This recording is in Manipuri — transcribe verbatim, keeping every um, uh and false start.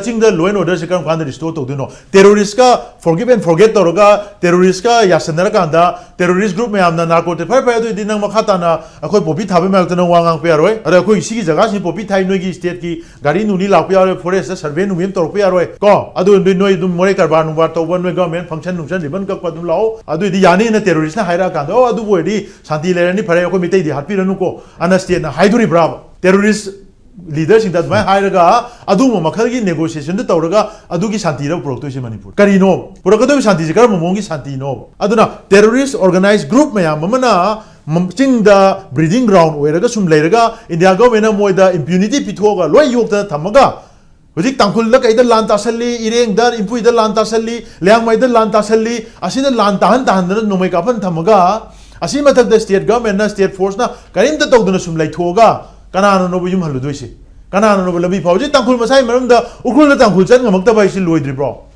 ꯆꯤꯡꯗ law and order ꯁꯦ ꯀꯔꯝ ꯀꯥꯟꯗ restore ꯇꯧꯗꯣꯏꯅꯣ? Terrorist ꯀ forgive and forget ꯇꯧꯔꯒ, terrorist ꯀ ꯌꯥꯁꯟꯅꯔꯀꯥꯟꯗ, terrorist group ꯃꯌꯥꯝꯅ narcotic, "ꯐꯔꯦ, ꯐꯔꯦ, ꯑꯗꯨꯑꯣꯏꯗꯤ ꯅꯪ ꯃꯈꯥ ꯇꯥꯅ ꯑꯩꯈꯣꯏ poppy ꯊꯥꯕꯩ ꯃꯔꯛꯇ ꯅꯪ ꯋꯥ ꯉꯥꯡꯕ ꯌꯥꯔꯣꯏ, ꯑꯗ ꯑꯩꯈꯣꯏꯒꯤ ꯁꯤꯒꯤ ꯖꯒꯥꯁꯤ poppy ꯊꯥꯏ, ꯅꯣꯏꯒꯤ state ꯀꯤ ꯒꯥꯔꯤ ꯅꯨꯡꯂꯤ ꯂꯥꯛꯄ ꯌꯥꯔꯣꯏ, forest ꯇ survey ꯅꯨꯡꯚꯦ ꯑꯃ ꯇꯧꯔꯛꯄ ꯌꯥꯔꯣꯏ, ꯀꯣ? ꯑꯗꯨ ꯅꯣꯏ, ꯅꯣꯏ ꯑꯗꯨꯝ ꯃꯣꯔꯦ ꯀꯔꯕꯥꯔ ꯅꯨꯡꯕꯥꯔ ꯇꯧꯕ, ꯅꯣꯏ government function ꯅꯨꯡꯁꯟ ribbon ꯀꯛꯄ ꯑꯗꯨꯝ ꯂꯥꯛꯑꯣ, ꯑꯗꯨꯑꯣꯏꯗꯤ ꯌꯥꯅꯤꯅ terrorist ꯅ ꯍꯥꯏꯔꯛꯑꯀꯥꯟꯗ, "ꯑꯣ, ꯑꯗꯨꯕꯨ ꯑꯣꯏꯔꯗꯤ ꯁꯥꯟꯇꯤ ꯂꯩꯔꯅꯤ, ꯐꯔꯦ, ꯑꯩꯈꯣꯏ ꯃꯤꯇꯩꯗꯤ ꯍꯥꯠꯄꯤꯔꯅꯨꯀꯣ" ꯑꯅ state ꯅ ꯍꯥꯏꯗꯣꯔꯤꯕ꯭ꯔꯥꯕ? Terrorist leader ꯁꯤꯡꯗ ꯑꯗꯨꯃꯥꯏꯅ ꯍꯥꯏꯔꯒ ꯑꯗꯨꯒꯨꯝꯕ ꯃꯈꯜꯒꯤ negotiation ꯗꯨ ꯇꯧꯔꯒ ꯑꯗꯨꯒꯤ ꯁꯥꯟꯇꯤꯔ ꯄꯨꯔꯛꯇꯣꯏꯁꯦ ꯃꯅꯤꯄꯨꯔ? ꯀꯔꯤꯅꯣ ꯄꯨꯔꯛꯀꯗꯣꯏꯕ ꯁꯥꯟꯇꯤꯁꯦ? ꯀꯔꯝꯕ ꯃꯑꯣꯡꯒꯤ ꯁꯥꯟꯇꯤꯅꯣꯕ? ꯑꯗꯨꯅ terrorist organized group ꯃꯌꯥꯝ ꯑꯃꯅ ꯃ-, ꯆꯤꯡꯗ breeding ground ꯑꯣꯏꯔꯒ ꯁꯨꯝ ꯂꯩꯔꯒ India government ꯅ ꯃꯣꯏꯗ impunity ꯄꯤꯊꯣꯛꯑꯒ ꯂꯣꯏ ꯌꯣꯛꯇꯅ ꯊꯝꯃꯒ ꯍꯧꯖꯤꯛ ꯇꯥꯡꯈꯨꯜꯗ ꯀꯩꯗ ꯂꯥꯟ ꯇꯥꯁꯜꯂꯤ, ꯏꯔꯦꯡꯗ, ꯏꯝꯄꯨꯏꯗ ꯂꯥꯟ ꯇꯥꯁꯜꯂꯤ, ꯂꯤꯌꯥꯡꯃꯩꯗ ꯂꯥꯟ ꯇꯥꯁꯜꯂꯤ, ꯑꯁꯤꯗ ꯂꯥꯟ ꯇꯥꯍꯟ ꯇꯥꯍꯟꯗꯅ ꯅꯣꯡꯃꯩ ꯀꯥꯞꯍꯟ ꯊꯝꯃꯒ, ꯑꯁꯤ ꯃꯊꯛꯇ state government ꯅ, state force ꯅ ꯀꯔꯤꯝꯇ ꯇꯧꯗꯅ ꯁꯨꯝ ꯂꯩꯊꯣꯛꯑꯒ ꯀꯅꯥꯅꯅꯣꯕ ꯌꯨꯝ ꯍꯜꯂꯨꯗꯣꯏꯁꯦ? ꯀꯅꯥꯅꯅꯣꯕ ꯂꯝꯕꯤ ꯐꯥꯎ? ꯍꯧꯖꯤꯛ ꯇꯥꯡꯈꯨꯜ ꯃꯁꯥꯒꯤ ꯃꯔꯝꯗ ꯎꯈ꯭ꯔꯨꯜꯗ ꯇꯥꯡꯈꯨꯜ ꯆꯠ ꯉꯝꯃꯛꯇꯕ ꯍꯥꯏꯁꯤ ꯂꯣꯏꯗ꯭ꯔꯤꯕ꯭ꯔꯣ?